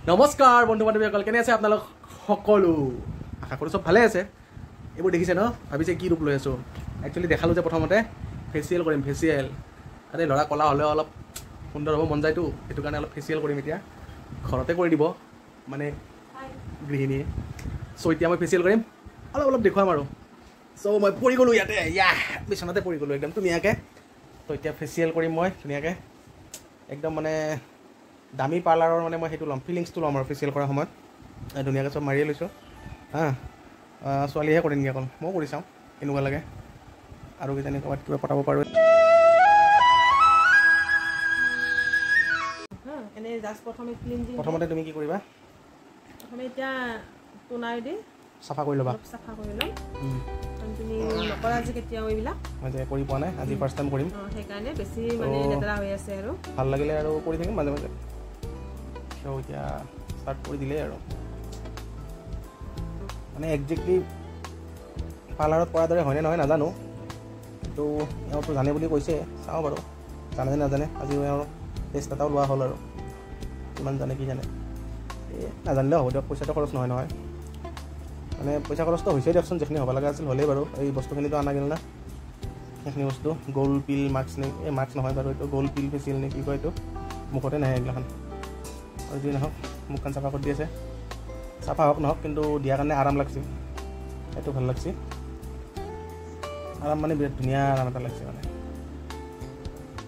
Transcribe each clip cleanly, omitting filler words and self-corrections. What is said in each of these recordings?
নমস্কাৰ বন্ধু বান্ধৱীসকল, কেনে আছে আপোনালোক সকলো? আশা কৰোঁ চব ভালে আছে। এইবোৰ দেখিছে ন, ভাবিছে কি ৰূপ লৈ আছোঁ। একচুৱেলি দেখালোঁ যে প্ৰথমতে ফেচিয়েল কৰিম, ফেচিয়েল। আৰে ল'ৰা ক'লা হ'লেও অলপ সুন্দৰ হ'ব মন যায়তো, সেইটো কাৰণে অলপ ফেচিয়েল কৰিম। এতিয়া ঘৰতে কৰি দিব মানে গৃহিণীয়ে। চ' এতিয়া মই ফেচিয়েল কৰিম, অলপ অলপ দেখুৱাম আৰু। চ' মই পৰি গ'লোঁ ইয়াতে, ইয়া বিচনাতে পৰি গ'লোঁ একদম ধুনীয়াকৈ। ত' এতিয়া ফেচিয়েল কৰিম মই ধুনীয়াকৈ, একদম মানে দামী পাৰ্লাৰৰ মানে মই সেইটো ল'ম, ফিলিংছটো ল'ম আৰু ফেচিয়েল কৰাৰ সময়ত। ধুনীয়াকৈ চব মাৰিয়ে লৈছোঁ। হা, ছোৱালীহে কৰে নেকি অকল, ময়ো কৰি চাওঁ কেনেকুৱা লাগে। আৰু কিজানি ক'ৰবাত কিবা পতাব পাৰোঁ। প্ৰথমতে তুমি কি কৰিবা? প্ৰথমে এতিয়া টোনাৰ দি চাফা কৰি ল'বা। চাফা কৰি ল'ম। তুমি নকৰা যে কেতিয়াও এইবিলাক? মই যে কৰি পোৱা নাই, আজি ফাৰ্ষ্ট টাইম কৰিম। সেইকাৰণে বেছি মানে লেতেৰা হৈ আছে আৰু। ভাল লাগিলে আৰু কৰি থাকিম মাজে মাজে। চ' এতিয়া ষ্টাৰ্ট কৰি দিলেই আৰু, মানে একজেক্টলি পাৰ্লাৰত কৰাৰ দৰে হয়নে নহয় নাজানো, কিন্তু এওঁতো জানে বুলি কৈছে। চাওঁ বাৰু জানে নাজানে। আজি এওঁৰ টেষ্ট এটাও লোৱা হ'ল আৰু, কিমান জানে কি জানে। এই নাজানিলেও হ'ব দিয়ক, পইচাটো খৰচ নহয় নহয়, মানে পইচা খৰচটো হৈছে দিয়কচোন, যিখিনি হ'ব লগা আছিল হ'লেই বাৰু। এই বস্তুখিনিতো অনা গ'ল না, সেইখিনি বস্তু গ'ল্ড পিল মাস্ক নে, এই মাস্ক নহয় বাৰু, এইটো গ'ল্ড পিল ফেচিয়েল নে কি কয় এইটো, মুখতে নাহে এইগিলাখন। আৰু যি নহওক মুখখন চাফা কৰি দি আছে, চাফা হওক নহওক কিন্তু দিয়াৰ কাৰণে আৰাম লাগছে, সেইটো ভাল লাগছে। আৰাম মানে বিৰাট ধুনীয়া আৰাম এটা লাগছে। মানে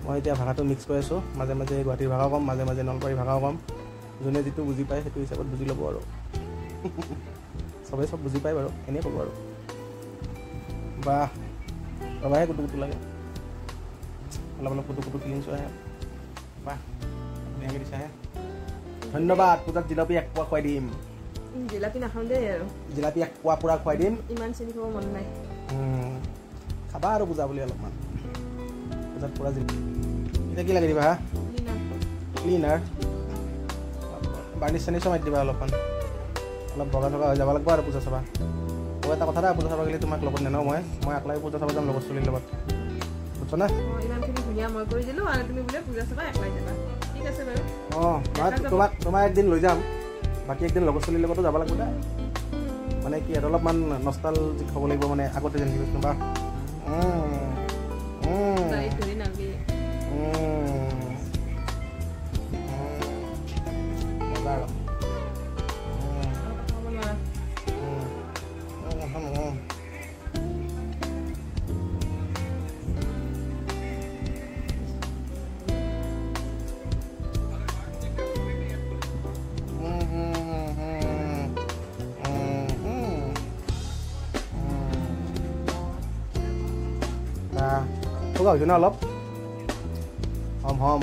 মই এতিয়া ভাষাটো মিক্স কৰি আছোঁ, মাজে মাজে গুৱাহাটীৰ ভাষাও ক'ম, মাজে মাজে নলবাৰীৰ ভাষাও ক'ম। যোনে যিটো বুজি পায় সেইটো হিচাপত বুজি ল'ব আৰু। চবেই চব বুজি পায় বাৰু, এনেই ক'ব আৰু। বাহ, ৰবাহে কুটু কুটু লাগে, অলপ অলপ কুটু কুটু ফিলিংছো আহে। বাহ, ধুনীয়াকৈ দিছাহে, ধন্যবাদ। পূজাত জিলাপি এক পোৱা খুৱাই দিম। জিলাপি নাখাওঁ দেই আৰু, জিলাপি এক পোৱা পূৰা খুৱাই দিম। ইমান চেনি খাব মন নাই। খাবা আৰু পূজা বুলি অলপমান, পূজাত পূৰা জিলাপি। এতিয়া কি লাগি দিবা? হা, ক্লিনাৰ, বাৰ্নিছ চাৰ্নিছো মাৰি দিবা অলপমান, অলপ বগা চগা হৈ যাব লাগিব আৰু পূজা চাবা। অ' এটা কথা দা, পূজা চাব গ'লে তোমাক লগত নেনাওঁ মই, মই একলাই পূজা চাব যাম লগৰ ছোৱালীৰ লগত, বুজিছ না? অঁ, তোমাক তোমাক একদিন লৈ যাম, বাকী একদিন লগৰ ছোৱালীৰ লগতো যাব লাগিব দে। মানে কি আৰু অলপমান নষ্টালজিক হ'ব লাগিব, মানে আগতে যেনেকৈ কৈছিলোঁ। বা মজা আৰু। থকা হৈছে ন অলপ, হম হম,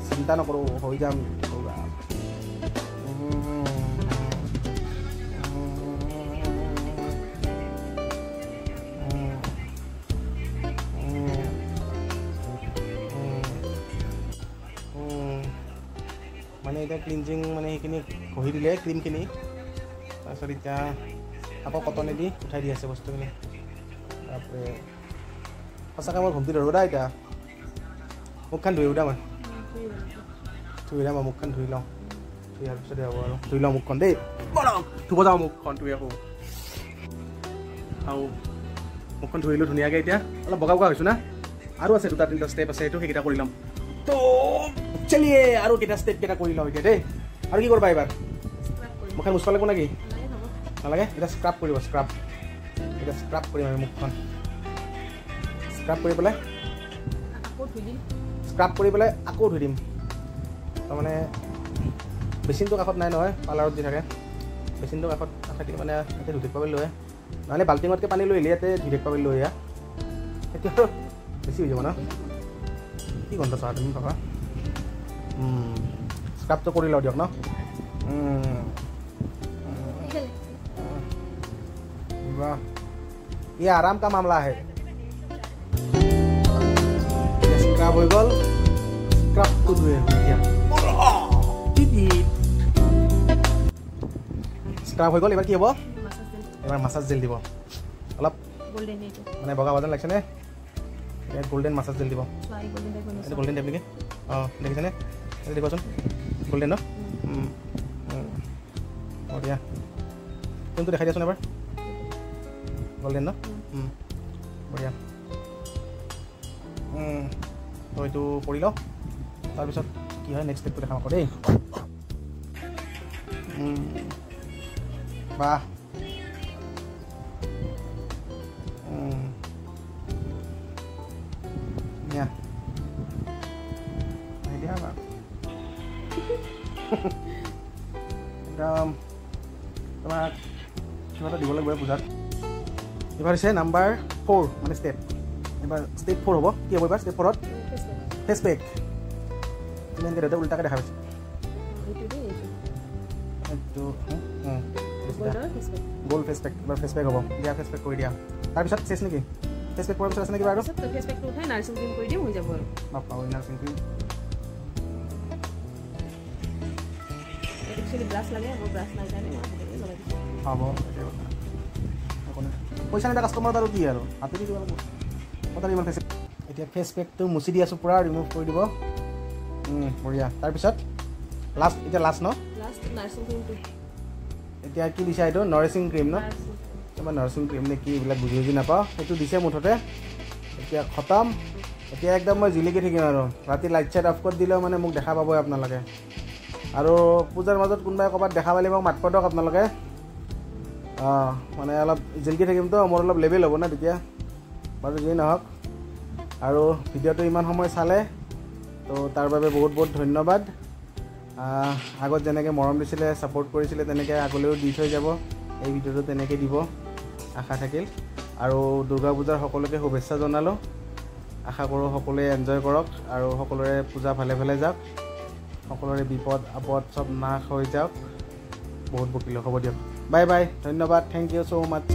চিন্তা নকৰোঁ, হৈ যাম। মানে এতিয়া ক্লিনজিং মানে সেইখিনি ঘঁহি দিলে ক্ৰীমখিনি, তাৰপিছত এতিয়া আকৌ কটনেদি উঠাই দি আছে বস্তুখিনি। তাৰপৰে সঁচাকৈ মই ঘুমটি ধৰোঁ দা, এতিয়া মুখখন ধুই উঠা, মই ধুই লওঁ, মই মুখখন ধুই লওঁ, ধুই অহাৰ পিছতে হ'ব আৰু। ধুই লওঁ মুখখন দেই, ধুব যাওঁ মুখখন ধুই আকৌ। আৰু মুখখন ধুইলোঁ ধুনীয়াকৈ, এতিয়া অলপ বগা বগা হৈছোঁ না। আৰু আছে দুটা তিনিটা ষ্টেপ আছে, সেইটো সেইকেইটা কৰি ল'ম। তো চলিয়ে আৰু কেইটা ষ্টেপ কেইটা কৰি লওঁ এতিয়া দেই। আৰু কি কৰিবা এইবাৰ? মুখখন মুচিব লাগিব নেকি? নালাগে, এতিয়া স্ক্ৰাব কৰিব, স্ক্ৰাব। এতিয়া স্ক্ৰাব কৰিম আমি মুখখন। স্ক্ৰাব কৰি পেলাই, স্ক্ৰাব কৰি পেলাই আকৌ ধুই দিম। তাৰমানে বেচিনটো কাষত নাই নহয়, পাৰ্লাৰত যি থাকে বেচিনটো কাষত নাথাকিলে মানে ইয়াতে ধুই থাকিব পাৰিলোঁ হয়, নহ'লে বাল্টিঙতকৈ পানী লৈ আহিলে ইয়াতে ধুই থাকিব পাৰিলোঁ হয়। সেইটো আৰু বেছি হৈ যাব ন। কি গন্ধ চোৱা তুমি ভাবা। স্ক্ৰাবটো কৰি লওঁ দিয়ক ন। বাহ, ই আৰাম কা মামলা আহে। স্ক্ৰাব হৈ গ'ল, স্ক্ৰাবটো ধুই এতিয়া স্ক্ৰাব হৈ গ'ল। এইবাৰ কি হ'ব? এইবাৰ মাছাজ জেল দিব অলপ, মানে বগা বজান লাগিছেনে? গল্ডেন মাছাজ জেল দিব। এইটো গল্ডেন টাইপ নেকি? অঁ, দেখিছেনে? এইটো দেখুৱাচোন, গল্ডেন ন? বঢ়িয়া। কোনটো দেখাই দিয়াচোন এবাৰ। গল্ডেন ন? বঢ়িয়া। তো এইটো কৰি লওঁ, তাৰপিছত কি হয় নেক্সট ষ্টেপটো দেখাম আকৌ দেই। বাহ, ধুনীয়া। দিয়া বাৰু একদম তোমাক কিবা এটা দিব লাগিব পূজাত। এইবাৰ হৈছে নাম্বাৰ 4, মানে ষ্টেপ। এইবাৰ ষ্টেপ 4 হ'ব। কি হ'ব এইবাৰ ষ্টেপ 4ত? Face pack. তুমি এনেকৈ দেউতাক উল্টাকৈ দেখা পাইছা। এইটো গ'ল্ড ফেচ পেক। এইবাৰ ফেচ পেক হ'ব। দিয়া, ফেচ পেক কৰি দিয়া। তাৰপিছত চেচ নেকি? ফেচ পেক কৰাৰ পিছত আছে নেকি আৰু? ফেচ পেকটো উঠাই নাৰ্ছিং ক্ৰীম কৰি দিম, হৈ যাব আৰু। বাপা, নাৰ্ছিং ক্ৰীম। একচুৱেলি ব্ৰাছ লাগে, মোৰ ব্ৰাছ নাই কাৰণে মই হাতেৰে লগাই দিছোঁ। হ'ব, একো নাই। পইচা নিদিয়া কাষ্টমাৰত আৰু কি আৰু, হাতেদি দিব লাগিব। ক'ত ইমান ফেচ। এতিয়া ফেচ পেকটো মুচি দি আছোঁ, পূৰা ৰিমুভ কৰি দিব। বঢ়িয়া। তাৰপিছত লাষ্ট, এতিয়া লাষ্ট ন? লাষ্ট নাৰ্ছিং ক্ৰীমটো। এতিয়া কি দিছা এইটো? নাৰ্ছিং ক্ৰীম ন? তোমাৰ নাৰ্ছিং ক্ৰীম নে কি এইবিলাক বুজি বুজি নাপাওঁ, সেইটো দিছে মুঠতে। এতিয়া খতম। এতিয়া একদম মই জিলিকি থাকিম আৰু। ৰাতি লাইট চাইট অফ কৰি দিলেও মানে মোক দেখা পাবই আপোনালোকে। আৰু পূজাৰ মাজত কোনোবাই ক'ৰবাত দেখা পালে মোক মাতব দিয়ক আপোনালোকে। অঁ, মানে অলপ জিলিকি থাকিমতো, মোৰ অলপ লেভেল হ'ব না তেতিয়া। বাৰু যিয়ে নহওক, আৰু ভিডিঅ'টো ইমান সময় চালে তো তাৰ বাবে বহুত বহুত ধন্যবাদ। আগত যেনেকৈ মৰম দিছিলে, ছাপোৰ্ট কৰিছিলে, তেনেকৈ আগলৈও দি থৈ যাব। এই ভিডিঅ'টো তেনেকৈ দিব আশা থাকিল। আৰু দুৰ্গা পূজাৰ সকলোকে শুভেচ্ছা জনালোঁ। আশা কৰোঁ সকলোৱে এনজয় কৰক আৰু সকলোৰে পূজা ভালে ভালে যাওক, সকলোৰে বিপদ আপদ চব নাশ হৈ যাওক। বহুত বকিলোঁ, হ'ব দিয়ক। বাই বাই, ধন্যবাদ, thank you so much.